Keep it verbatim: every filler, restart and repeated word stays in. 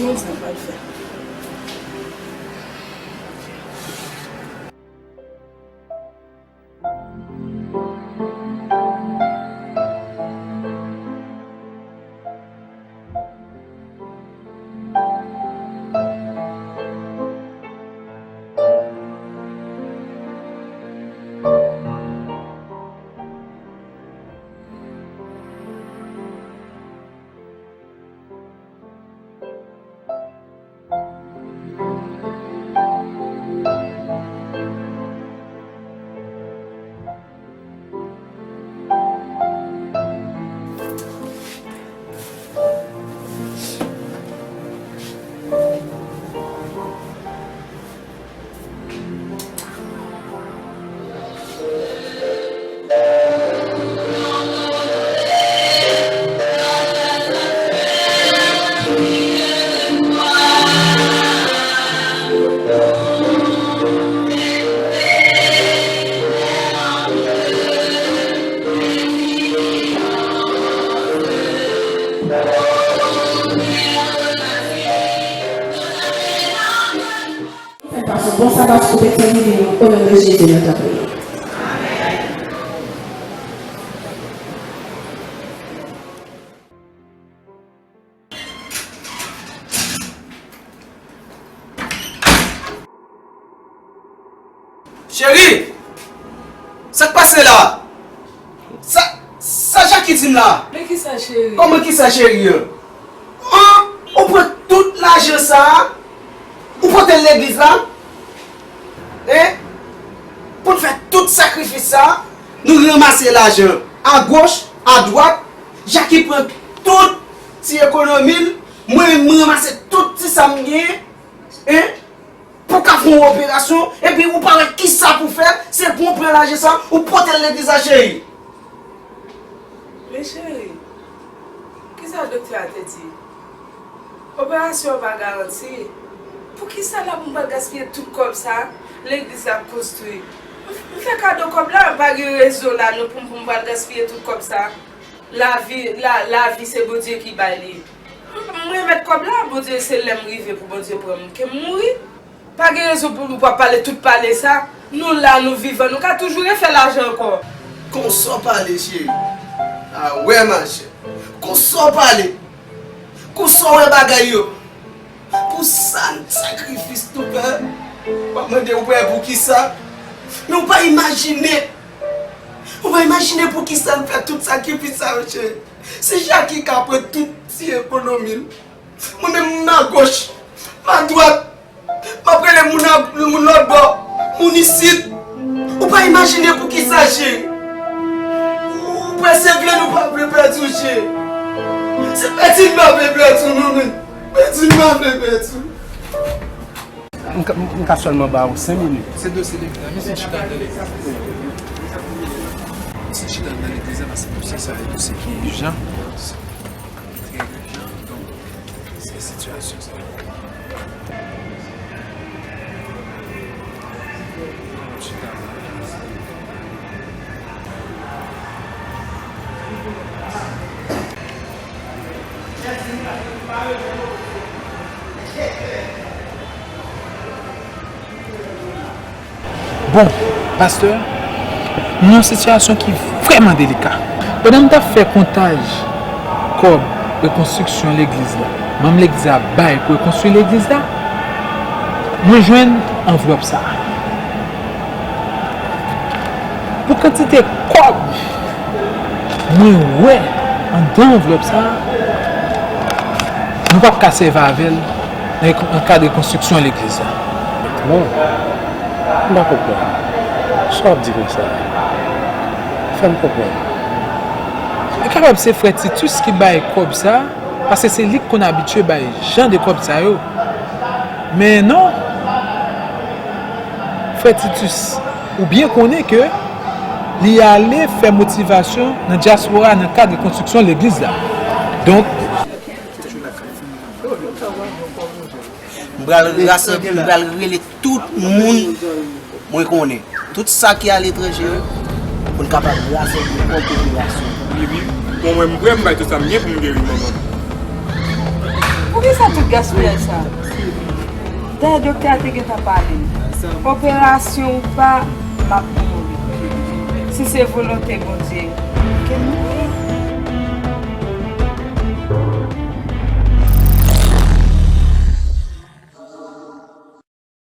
Mwen di m pral fè. Fè pase bon saba sou tèt sèvi li, o non de Jezi, nou ta priye. Cheri! Sa k pase la? Sa, sa Jackie di m la? Men kisa, cheri? Kòman kisa, cheri an? An, ou pran tout lajan sa a, ou pote l legliz la? Hein? Pou n fè tout sakrifis sa a, nou ranmase lajan agoch, adwat, Jackie pran tout ti ekonomi l, mwen menm m ranmase tout ti sa m genyen, hein? Pou ka fè yon operasyon, epi ou pa wè kisa pou fè, se pou w pran lajan sa, ou pote l legliz la, cheri. Men cheri, kisa doktè a te di? Operasyon an pa garanti. Poukisa la pou m pral gaspiye tout kòb sa legliz la ap konstwi? M, m fè kado kòb la, pa gen rezon la non pou m, pou m pral gaspiye tout kòb sa. Lavi, la, lavi se Bondye ki bay li. M, m remèt kòb la, Bondye, se lè m rive pou Bondye pran m, ke m mouri. Pa gen rezon pou nou pa pale tout pale sa. Nou la, nou vivan, nou ka toujou refè lajan ankò. Konsa w pale, cheri. A wè, machè. Konsa w pale. Konsa w wè bagay yo. Pou sa n sakrifis nou fè. W ap mande ou prè pou kisa? Men ou pa imajine. Ou pa imajine pou kisa n fè tout sakrifis sa yo, cheri. Si Jackie ka pran tout ti ekonomi l, mwen menm m agoch, m adwat, m ap rele moun a, moun lòt bò, moun isit. Ou pa imajine pou kisa, cheri. Ou prese vle nou pa vle pèdi w, cheri. Se pèdi n pa vle pèdi w, non, men. Pèdi n pa vle pèdi w. M ka, m ka sèlman ba ou senk minit. Se dosye legliz la. Misye chita anndan legliz la. Misye chita anndan legliz la paske dosye sa a se dosye ki ijan. Trè ijan. Donk, se sitiyasyon sa. Chita anndan legliz la. Bon, pastè, nou nan yon sitiyasyon ki vrèman delika. Pandan m t ap fè kontaj kòb rekonstriksyon legliz la, manm legliz la bay pou rekonstwi legliz la, mwen jwenn anvlòp sa a. Pou kantite kòb mwen wè anndan anvlòp sa a, nou p ap ka sèvi avè l nan, nan kad rekonstriksyon legliz la. Bon, m pa konprann. Sa w ap di konsa a? Fè m konprann. Li kapab se frè Titus ki bay kòb sa a, paske se li k konn abitye bay jan de kòb sa yo. Men non, frè Titus, ou byen konnen ke li ale fè motivasyon nan dyaspora nan kad rekonstriksyon legliz la. Donk, m pral rasanble, m pral rele tout moun mwen konnen, tout sa ki aletranje yo, pou n kapab rasanble kòm popilasyon. Wi, wi. Bon, mwen, m prè, m bay tout sa m gen pou m geri manman m. Poukisa tout gaspiyaj sa? Dayè doktè a te gentan pale m. Operasyon ou pa, m ap mouri. Si se volonte Bondye,